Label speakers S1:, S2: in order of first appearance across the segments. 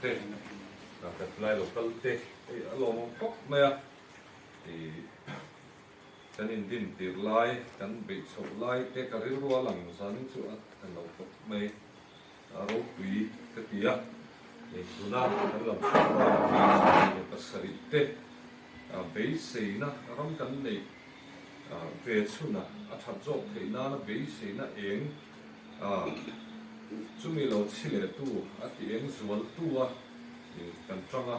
S1: te, kan lai lo kal te hei a lawmawm khawp mai a, ih kan indin tir lai, kan beih chhoh lai te ka rilru a lang zanin chu a en lo khawp mai, a ropui ka ti a, ih tuna kan lam chhuah bak mi 27 te beiseina ram kan neih ve chhunah a that zawk theih nana beiseina eng chumi lo chhi leh tu a ti eng zual tu a kan tang a,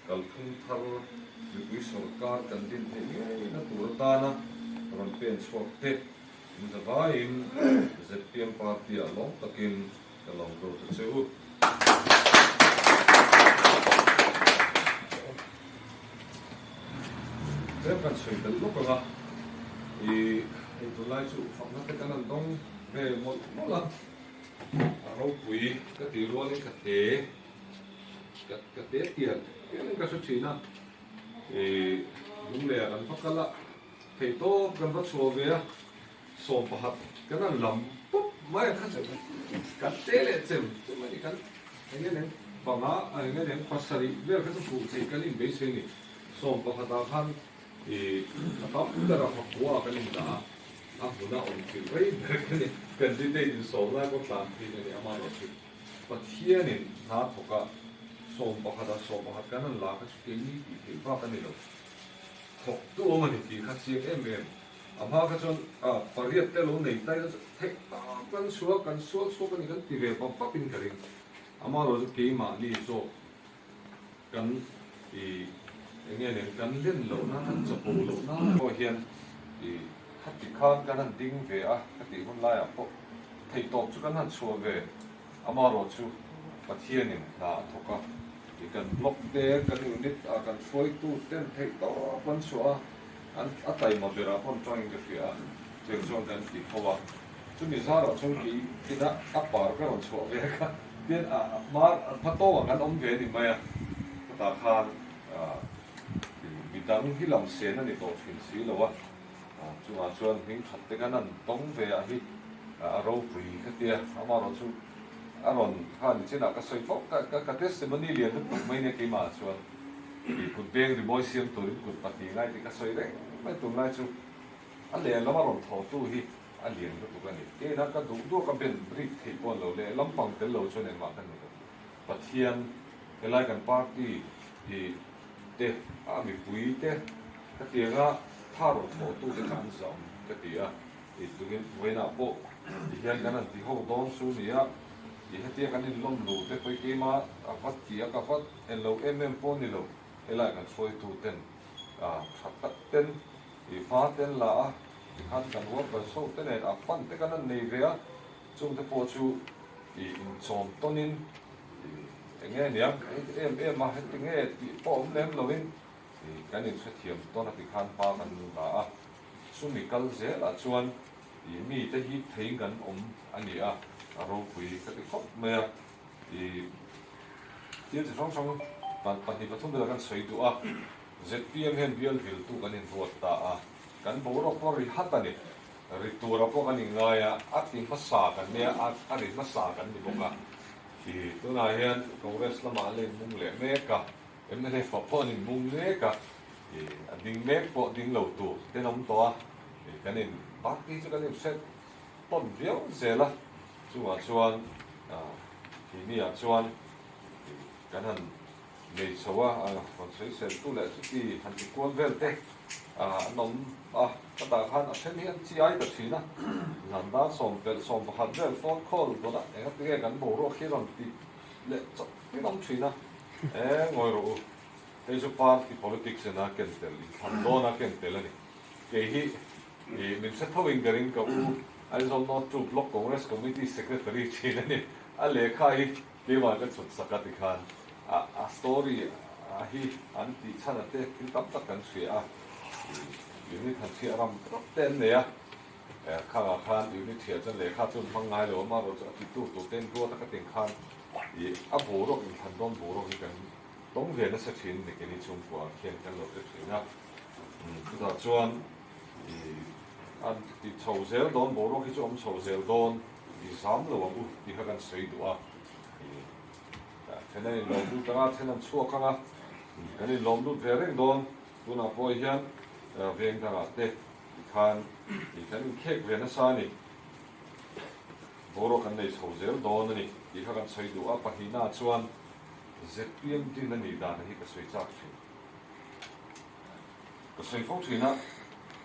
S1: kalphung thar mipui sawrkar kan din theih ngei na tur atana rawn pen chhuak te in zavaiin zpm party ah lawm takin Ka lawm lo ta che u. Tlem kan sawi belh lawk ang a, i hei tunlai chu fakna te kan han dawng ve mawlh mawlh a, a ropui ka tih rualin ka te ka ka te tial tialin ka hre thin a, i lungleiah kan va kal a, theihtawp kan va chhuah ve a. 11 kan han lam pawp mai a kha chu kan te leh chem chem a ni kan eng nge neng panga eng nge neng pasarih vel kha chu fuh chi kan inbeisei a ni 11 ah khan ih a tam ber a fakua kan indah a a hmuna awm chilh rei ber ka ni candidate insawm lai pawh tlan phei a ni amaherawh chu Pathianin hna thawk a 11 ah 11 kan han la kha chu keini tih theih vak a ni lo thawktu awm a ni tih kha chiang em em. A hma kha chuan pariat te lo nei ta ila chu theih tak kan chhuak kan sual chhuak a ni kan ti ve pap pap in ka ring. Amaherawh chu keimahni zawk kan ih eng nge nen kan len loh na kan chapo loh na pawh hian ih khati khan kan han ding ve a ka tih hun laiah pawh theih tawp chu kan han chhuah ve. Amaherawh chu Pathianin hna a thawk a, ih kan block te kan unit ah kan hruaitu ten theih tawp an chhuah a. An a taima berah pawh an tangin ka hria a, cheng chuan kan ti tho a. Chumi zarah chuan kei ina a par ka rawn chhuah ve kha tian a hma hma tawngah kan awm ve a ni mai a, khutah khan midang hi lam sen a ni tawh thin si lo a, chungah chuan hming that te kan an tawng ve a hi a ropui ka tia, amaherawhchu a rawn kha nichinah ka sawi fo ka ka testimony lian lutuk mai nia keimah chuan. Tih kut beng rimawi siam turin kut pahnih ngai tih ka sawi reng mai tunlai chu a lehlam a rawn thawhtu hi a lian lutuk a ni. Keina ka duh duh a ka ben rik theih pawh an lo lehlam pang tel lo chuan engmah ka ni lo. Pathian helai kan party tih te a mipui te khatianga tha rawn thawhtu te kha an zah awm ka ti a. Tih tungin vawiinah pawh ti hian kan han ti ho dawn chu nia tih hetia kan inlawm lu te pawh i keima a vat ti a ka vat en lo em em pawh ni lo helai kan hruaitu ten tha tak ten ih hma ten la a tikhan kan workers ho te nen a fund te kan han nei ve a chung te pawh chu ih inchawm tawnin ih eng nge niang em em a heti nge tih pawh awm lem loin ih kan inhrethiam tawn a tikhan hma kan la a. Chumi kal zelah chuan ih mite hi thei kan awm a ni a, a ropui ka ti khawp mai a. Ih thil chi hrang hrang pahnih pathum velah kan sawi duh a, zpm hian bial viltu kan inruat ta a, kan boruak pawh a ri hat a ni. Ri tura pawh kan inngai a, a ti hmasa kan nia, a ri hmasa kan ni bawk a. Ih tunah hian Congress lamah an la inmung leh mek a. Mnf ah pawh an inmung mek a, ih a ding mek pawh ding lo tur te an awm tawh a, ih kan in party chu kan inhre tawn viau zel a, chungah chuan ah khi ah chuan ih kan han nei chho a, rawn sawi sel tu leh chuti han ti kual vel te ah an awm a, ka tah khan a then hi an chi ai ta thin a, zan dar sawmpelh 11 vel phone call dawn a engati nge kan boruak hi rawn tih leh chawp hi awm thin a, e ngawi rawh u, hei chu party politics in a ken tel, inthlan dawn a ken tel a ni. Kei hi ih min hre tho in ka ring ka u Aizawl North 2 Block Congress Committee Secretary thin a ni. A lehkha hi keimah ka chhut sak a tikhan a a story a hi an tih chhan a te thil tam tak kan hria a, ih unit han chhiah ram ram te an nei a. Khangah khan unit thiah chuan lehkha chu an hmang ngai lo a, amaherawh chu a titu tur te in ruat a ka tin khan ih a boruak inthlan dawn boruak hi kan tawng ve nasa thin ni keini chhungkua khian kan lo hre thin a. Chutah chuan ih an ti chho zel dawn boruak hi chu awm chho zel dawn ih zam lo ang u tih kha kan sawi duh a. Ih. Then an inlawm lut ang a, then an chhuak ang a, kan inlawm lut ve reng dawn. Tunah pawh hian veng dangah te tikhan kan inkhek ve nasa a ni. Boruak kan nei chho zel dawn a ni tih kha kan sawi duh a, pahnihnaah chuan zpm din a nih dan hi ka sawi chak thin. Ka sawi fo thin a,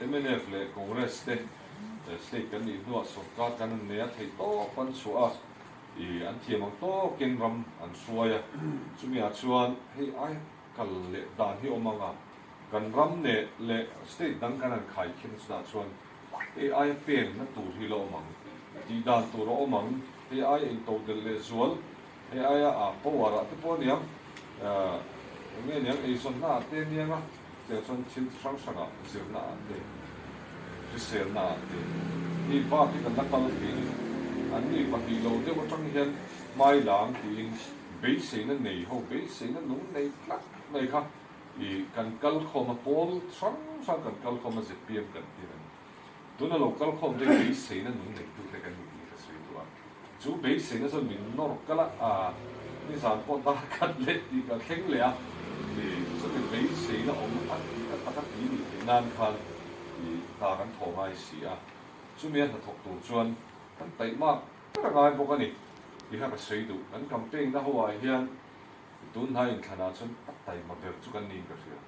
S1: mnf leh Congress te state kan nih hnuah sorkar kan an nei a, theih tawp an chhuah a, ih an thiam ang tawkin ram an hruai a, chumi ah chuan hei ai kal leh dan hi awm ang a, kan ram neh leh state dang kan han khai khin chutah chuan hei aia pen na tur hi la awm ang, tih dan tur a awm ang, hei aia intodelh leh zual Hei aia a power ah te pawh aniang, eng nge aniang eizawnna ah te aniang a, chutiang chuan thil chi hrang hrang ah zirna ah te, hriselna ah te hei bak hi kan la kal thei a ni. Anni 2 lo deuh atang hian hmai lang tiin beiseina nei ho, beiseina nung nei tlat mai kha ih kan kal khawm a, pawl hrang hrang kan kal khawm a zpm kan tir a ni. Tuna lo kal khawm te beiseina nung neitute kan ni tih ka sawi duh a. Chu beiseina chuan min nawr kal a, aa nizan pawh dar khat leh tih ka thleng leh a, ih chumi beiseina awm a tih a taka ti nih theih nan khan ih hna kan thawh ngai si a. Chumi a hnathawk tur chuan kan taihmak ber a ngai bawk a ni tih kha ka sawi duh. Kan campaign na ho ah hian tun hnai inthlanah chuan a taima ber chu kan niin ka hria.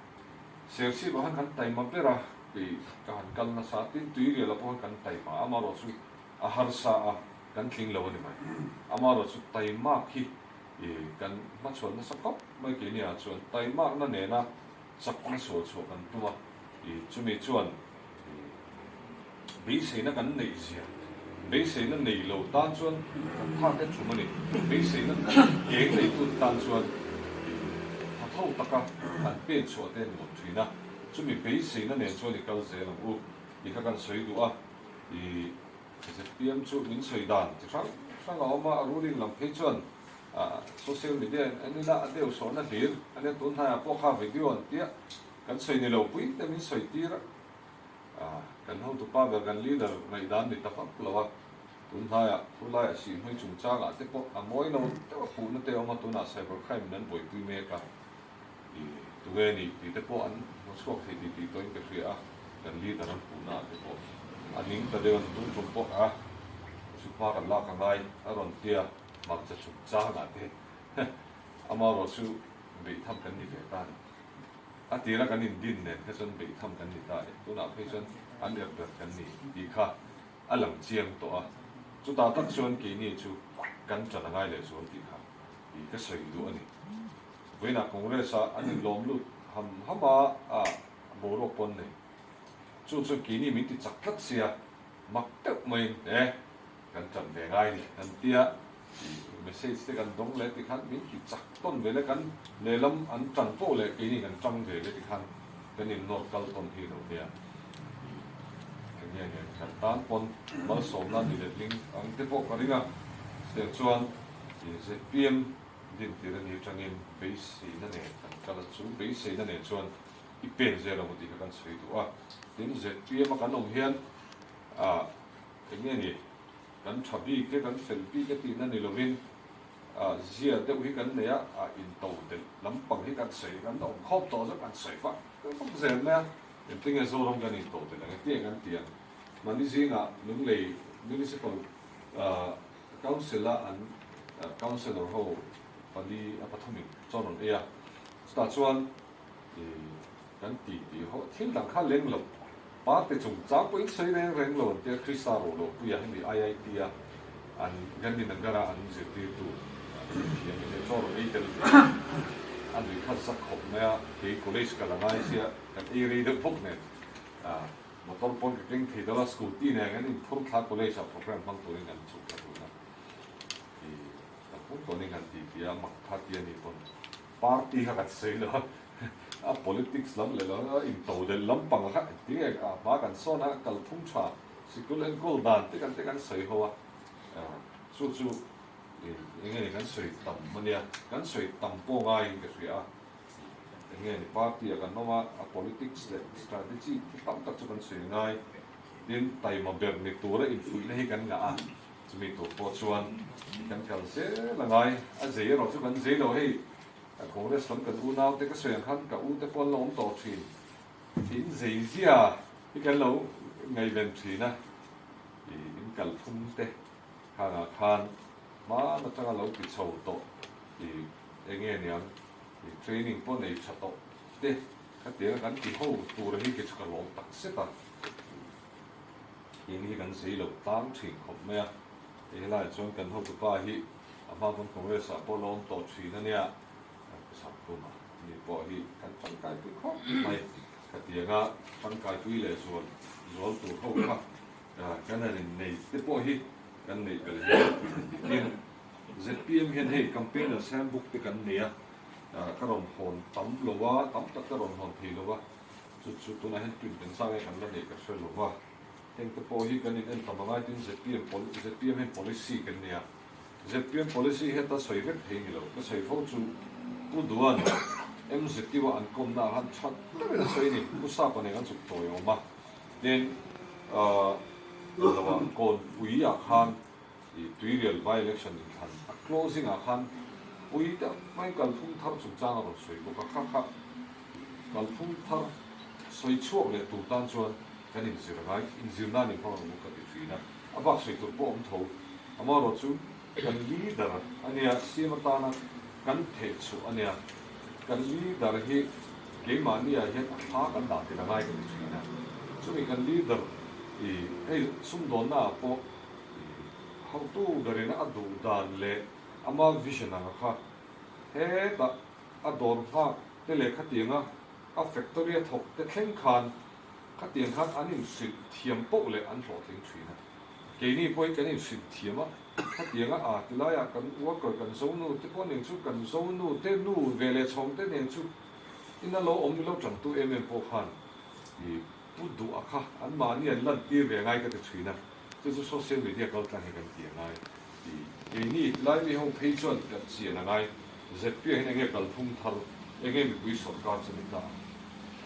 S1: Serchhip ah khan kan taima ber a tih ka han kal nasa a, tin Tuirial ah pawh khan kan taima a, amaherawh chu a harsa a, kan tling lo a ni mai. Amaherawh chu taimak hi kan hmachhuan nasa khawp mai keini ah chuan taimakna nena chakna sual chhuah kan tum a, chumi chuan Beiseina kan neih zia, beiseina nei lo tan chuan kan thak e thum a ni. Beiseina eng neitu tan chuan tha tho taka an pen chhuah te a nuam thin a. Chumi beiseina nen chuan i kal zel ang u tih kha kan sawi duh a. I zpm chu min sawi dan chi hrang hrang a awm a, a ruling lam phei chuan social media in en ila a deuh sawhna hlir a nia. Tun hnaiah pawh kha video an tia kan sawi ni lo pui te min sawi tir a. Kan hotupa ber kan leader ngaihdan ni ta vak lo a, tun hnaiah khulaiah sihhmui chungchangah te pawh a mawi lo deuh a puhna te a awm a, tunah cyber crime in an buaipui mek a, ih tunge nih tih te pawh an hmu chhuak thei tih tih tawhin ka hria a, kan leader an puhna ah te pawh a ning ta deuh a ni tum tum pawh a, chu hma kan lak a ngai a rawn tia hmarcha chungchangah te amaherawhchu beihtham kan ni ve ta a ni. A tira kan indin nen kha chuan beihtham kan ni ta e, tunah phei chuan an erh ber kan ni tih kha a lang chiang tawh a, chutah tak chuan keini chu kan ṭan a ngai leh zual tih kha i ka sawi duh a ni. Vawiinah Congress-a an inlawm lut ham ham a, a boruak pawn nei. Chu chuan keini min ti chak tlat sia, mak deuh maiin e. Kan ṭan ve ngai ni kan tia tih message te kan dawng leh tikhan min ti chak tawn ve le kan lehlam an ṭan poh leh keini kan ṭang ve le tikhan kan in nawr kal tawn hi lo nia eng nge nge kan tan pawn malsawmna ni letling ang te pawh ka ring a chutiang chuan zpm din tir a ni aṭangin beiseina nen kan kal a chu beiseina nen chuan i pen zel ang u tih kha kan sawi duh a tin zpm a kan awm hian ah Eng nge ni? Kan tha bik e, kan fel bik e tihna ni lovin zia deuh hi kan nei a, a into delh lampang hi kan sawi, kan awm khawp tawh zawk kan sawi vak vak zel mai a. Engtin nge Zoram kan into delh ang e tih ang kan ti ang. Mahni zingah Lunglei Municipal Council a an Councillor ho pali a pathumin chuan rawn ei a, chutah chuan Kan ti tih ho thil dang kha leng lo. Party chungchang pawhin sawi reng reng lo an tia Krista ro lo puia hemi IIT a an Gandhi Nagar a an zirtirtu thiam in chaw rawn ei tel ve a nui kha zak khawp mai a kei college ka la ngai sia kan ei rei deuh bawk nen motor pawn ka keng thei deuh a scooty nen kan inphur thla college ah program hmang turin kan chhuk thla tun a kan pum tawnin kan ti ti a mak kha ti a ni pawn Party kha kan sawi lo a, a politics lam leh lo a intodelh lampang kha engtin nge a hma kan sawn a, kalphung tha sikul enkawl dan te kan te kan sawi ho a, chu chu eng nge ni kan sawi tam a nia, kan sawi tam pawh ngaiin ka hria a, eng nge ni party ah kan awm a, a politics leh strategy te tam tak chu kan sawi ngai, tin taima ber ni tura infuihna hi kan ngah a. Chumi tur pawh chuan kan kal zel a ngai. A zei erawh chu kan zei lo hei. Congress lam kan unau te ka sawi ang khan ka u te pawh an lo awm tawh thin. In zei zia hi kan lo ngaihven thin a. In kal phung te khangah khan hman atanga lo ti chho tawh i eng nge niang i training pawh nei tha tawh te khatianga kan ti ho tur hi kei chu ka lawm tak zet a. In hi kan zei loh tlang thin khawp mai a, hei helaiah chuan kan hotupa hi a hma pawn Congress ah pawh la awm tawh thin a nia, kan pu Sangkhuma ni pawh hi kan tangkaipui khawp mai, khatianga tangkaipui leh zual zual tur ho kha kan han innei te pawh hi kan neih belh hian tin zpm hian hei campaigners handbook te kan nei a, ka rawn hawn tam lo a, tam tak ka rawn hawn thei lo a. Chu chu tunah hian print kan sang nge kan la neih ka hre lo va, heng te pawh hi kan in en tam angai tin zpm zpm hian policy kan nei a, zpm policy heta sawi vek thei ni lo, ka sawi fo chu Pu Duan MZU a an kawmna ah khan tha deuhin a sawi a ni, Pu Sapa nen an chuk tawi awm a, tin ahh lo ah Kawnpui ah khan I Tuirial by election inthlan a closing ah khan pui deuh mai kalphung thar chungchang a rawn sawi bawk a, kha kha kalphung thar sawi chhuak leh tur tan chuan kan inzir ngai, inzir nan in hmang ang u ka ti thin a, a bak sawi tur pawh awm tho. Amaherawh chu kan leader a nia, CM atana kan theh chhuah a nia, kan leader hi keimahni ah hian a thla kan dah tel a ngai ka ti thin a, chumi kan leader i hei sumdawnna ah pawh Hotu berin a duh dan leh ama vision anga kha hetah a dawr nghak te leh khatianga a factory a thawk te thleng khan khatiang khan an inhrilh thiam poh leh an hlawhtling thin a. Keini pawhin kan inhrilh thiam a, khatianga a ti laiah kan worker kan zonu te pawh nen chu kan zonu te nu ve leh chhawng te nen chu ina lo awm ilo tantu em em pawh khan i Pu duh a kha an mahni an lantir ve ngai ka ti thin a, chu chu social media kal tlang hi kan ti a ngai ti. Keini tilai mi ho phei chuan kan chian a ngai, ZPA hian enge kalphung thar, enge mipui sawrkar chu ni ta ang.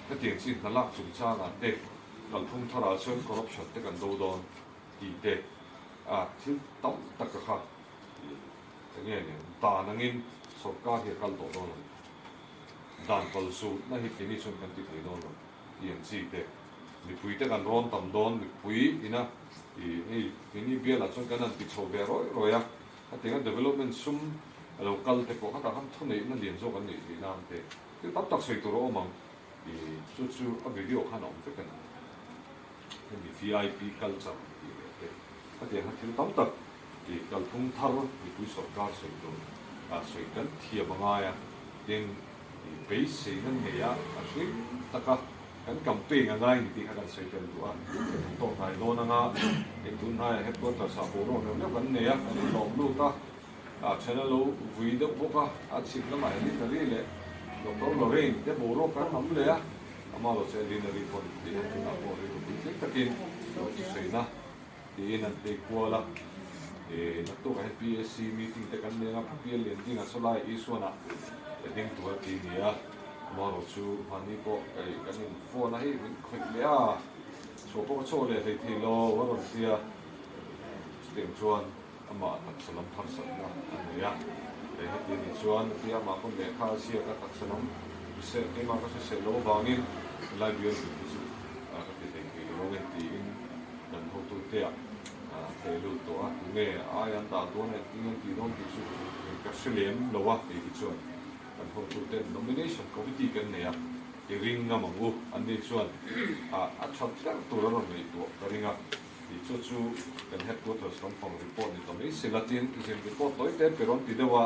S1: Hetiang chi hna lak chungchangah te kalphung tharah chuan corruption te kan do dawn tih te a thil tam tak a kha enge nen dan angin sawrkar hi a kal tawh dawn lo. Dan palzutna hi keini chuan kan ti thei dawn lo. Tih ang chi te, mipui te kan rawn tam dawn, mipui ina i hei keini bialah chuan kan han ti chho ve rawih rawih a, hetianga development sum a lo kal te pawh khatah khan thuneihna lian zawk an neih theih nan te thil tam tak sawi tur a awm ang i chu chu a video khan a awm vek a ni. Hemi vip culture tih leh te hetiang khan thil tam tak i kalphung thar mipui sawrkar sawi tur ah sawi kan thiam a ngai a, tin I beiseina nei a, a hlim taka kan campaign a ngai ni tih kha kan sawi tel duh a, kan tawk hnai dawn anga hei tun hnaiah headquarters ah boruak neuh neuh kan nei a, kan inlawm lut a, a then a lo vui deuh bawk a, a chhip lamah Elinari leh Doctor Lorraine te boruak kan awm leh a, amah lo chu Elinari pawn tih hian tunah pawh rilru puitling takin lo thusawi na. Tiin an phei kual a, ih naktukah hian PAC meeting te kan nei anga Pu Lian Dinga saw lai Isuanah e ding tur a ti ni a, amaherawh chu mahni pawh hei kan in phone a hei min khawih leh a, chhuah pawh ka chhuak leh hlei thei lo a rawn ti a, chutiang chuan amah taksa lam harsatna a nei a, hei heti anih chuan a ti a, amah pawn lehkha a ziak a taksa lam hrisel keimah ka hrisel loh avangin helai bial tur hi chu ka ti hlei thei lo ang e tiin. Kan hotute ah thei lut tawh a, tunge ai an dah dawn a engtin an tih dawn tih chu ka hre lem lo a, kei hi chuan kan hotute nomination committee kan nei a, i ring ngam ang u, an ni chuan a tha ber tur a rawn ngaihtuah ka ring a, tih chu chu kan headquarters lampang report ni ta mai sela tin zin report tawi te pe rawn ti deuh a,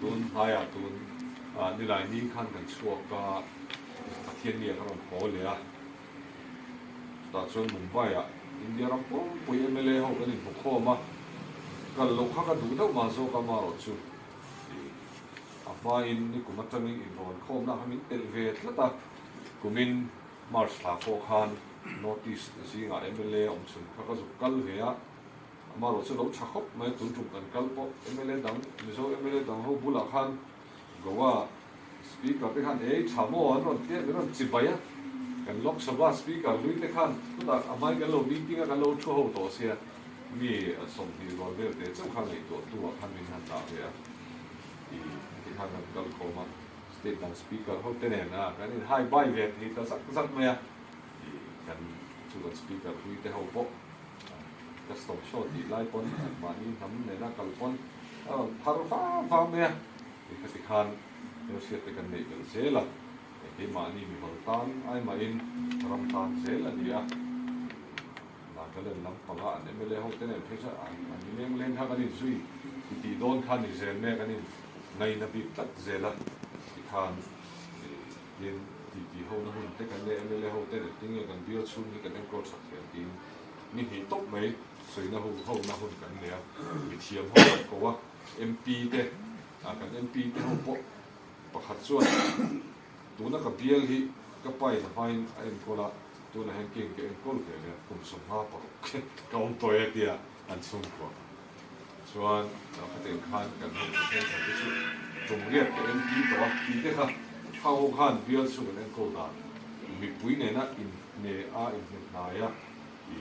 S1: tun hnaiah tun nilai ni khan kan chhuak a, Pathianni ah ka rawn haw leh a. Chutah chuan Mumbai-ah India ram pumpui mla ho kan inhmu khawm a, kal loh kha ka duh deuh mah zawk a, amaherawh chu ih a hmain nikum atangin inrawn khawmna kha min telh ve tlat a, kumin March thla pawh khan North East zingah mla awm chhun kha ka zuk kal ve a, amaherawh chu lo tha khawp mai, tun tum kan kal pawh mla dang Mizo mla dang ho bulah khan Goa Speaker te khan ei tha maw an rawn tia min rawn chi bai a, kan Lok Sabha Speaker hlui te khan chutah a hmai kan lo meeting a kan lo thu ho tawh sia. Mi 20 rual vel te chauh kha ngaihtuahtu ah khan min han dah ve a, i tikhan kan kal khawm a, state dang speaker ho te nen a kan in hai bai ve thei ta zak zak mai a, i kan chu kan speaker hlui te ho pawh custom show tih lai pawn mahni hnam nena kal pawn a rawn phar va va mai a, i khati khan hmelhriat te kan neih belh zel a. Keimahni mimal tan ai mahin ram tan zel a ni a, Nagaland lampanga an mla ho te nen phei chuan an an leng leng kha kan inzui ti tih dawn kha ni zel mai a, kan in ngaina bik tlat zel a, tikhan tin ti tih ho na hun te kan leh mla ho te nen tinge kan bial chhung hi kan enkawl that theih ang tiin ni hnih tawp mai sawina ho ho na hun kan nei a, mithiam ho kan ko a, MP te kan MP te ho pawh Pakhat chuan, Tuna ka bial hi ka pain a hmain a enkawl a, tunah hian keng ka enkawl ve leh a, kum 56 ka awm tawh e tia an chhungkua. Chuan khatiang khan kan hotu thenkhat te chu tum riat ka en pi tawh a tih te kha kha ho khan bial chu kan enkawl dan mipui nena inhne a inhne hnai a i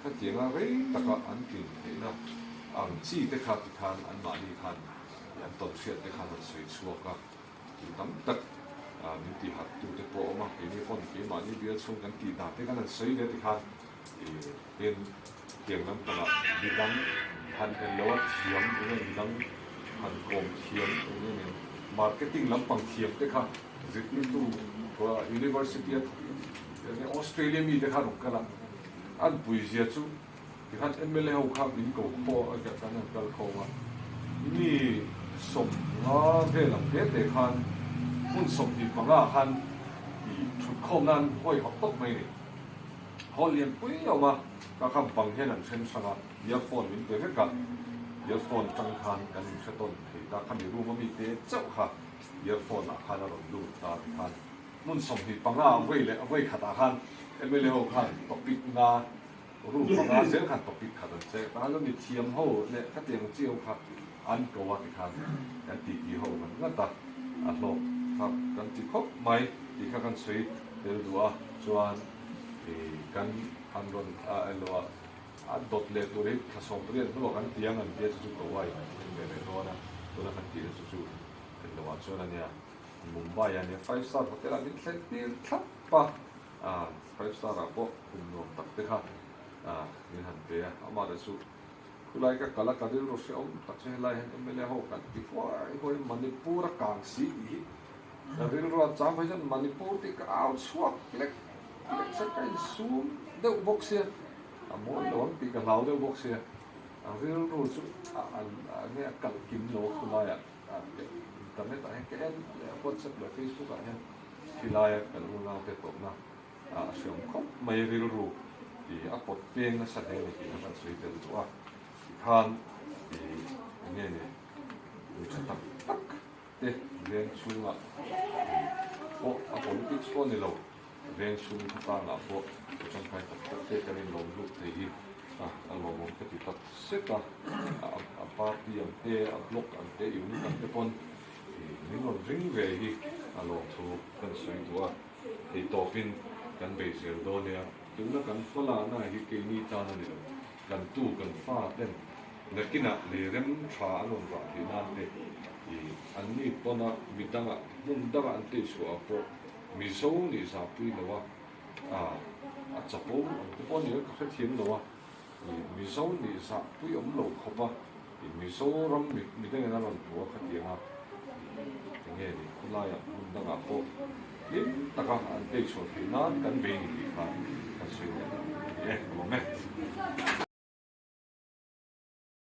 S1: khatianga rei taka an tlin theihna ang chi te kha tikhan anmahni khan An tawnhriat te khan an sawi chhuak a, thil tam tak min ti harh tu te pawh a awm a, keini pawn keimahni bial chhung kan tih dan te khan an sawi ve tikhan tin tiang lampangah midang han en lo a thiam eng nge midang han kawm thiam eng nge nen marketing lampang thiam te kha zirtirtu university a thawk eng nge Australia mi te kha an rawn kal a, an puizia chu Tikhan mla ho kha min ko khaw a kan han kal khawm a, mi 50 vel ang te te khan hmun 25 ah khan i thut khawm nan hawi hawk tawp mai a ni. Hall lian pui a awm a, ka kha bang hian an then hrang a, earphone min pe vek a, earphone atang khan kan inhre tawn thei ta, khami room a mi te chauh kha earphone ah khan a rawn lut ta tikhan hmun 25 a vawi leh a vawi khatah khan mla ho khan topic nga Room panga zel khan topic khat an che ta lo mithiam ho leh khatiang chi ho kha an ko a tikhan kan ti ti ho ngat ngat a, a hlawk kha kan ti khawp mai tih kha kan sawi tel duh a, chuan kan han rawn elo a, a dawt leh tur hi thla 18 hnuah kan ti ang an tia chu chu ko a in thleng ve leh dawn a, tuna kan tihna chu chu elo ah chuan a nia Mumbai ah nia five star hotel ah min thlen tir thlap a. A five star ah pawh kum nuam tak te kha min han pe a, amah te chu khulai ka kal a ka rilru hrehawm tak chu helai hian mla ho kan ti huai huai Manipur a kang si tih hi ka rilru a chang phei chuan Manipur tih ka au chhuak lek lek se ka insum deuh bawk sia a mawi lo ang tih ka hlau deuh bawk sia a rilru chu a nge a kalh kim lo a khulaiah internet ah hian ka en leh a whatsapp leh facebook ah hian. Khilaia kan unaute tawpna a hreawm khawp mai rilru tih a pawt peng nasa hle a ni tih kha kan sawi tel duh a, tikhan ih eng nge ni mi tha tak tak te veng chhungah ih pawh a politics pawh a ni lo, veng chhung khawtlangah pawh mi tangkai tak tak te kan inlawm lut thei hi a a lawmawm ka ti tak zet a, a party ang te a block ang te unit ang te pawn Min rawn ring ve hi a lawmthu kan sawi duh a, hei tawpin kan bei zel dawn nia. Tuna kan hmalahna hi keini tan a ni lo, kan tu kan fa ten nakinah lei rem tha an rawn rah theih nan te i anni pawna mi dangah hmun dangah an tei chhuah ah pawh Mizo nih zahpui lo a, a chapo ang te pawh a ni a, ka hrethiam lo a. Mizo nih zahpui awm lo khawp a, Mizoram midangin a rawn hmu a khatiang a, enge ni khawlaiah hmun dangah pawh hlim taka an tei chhuah theih nan kan bei ni tih kha kan sawi leh a ni e, ka lawm e.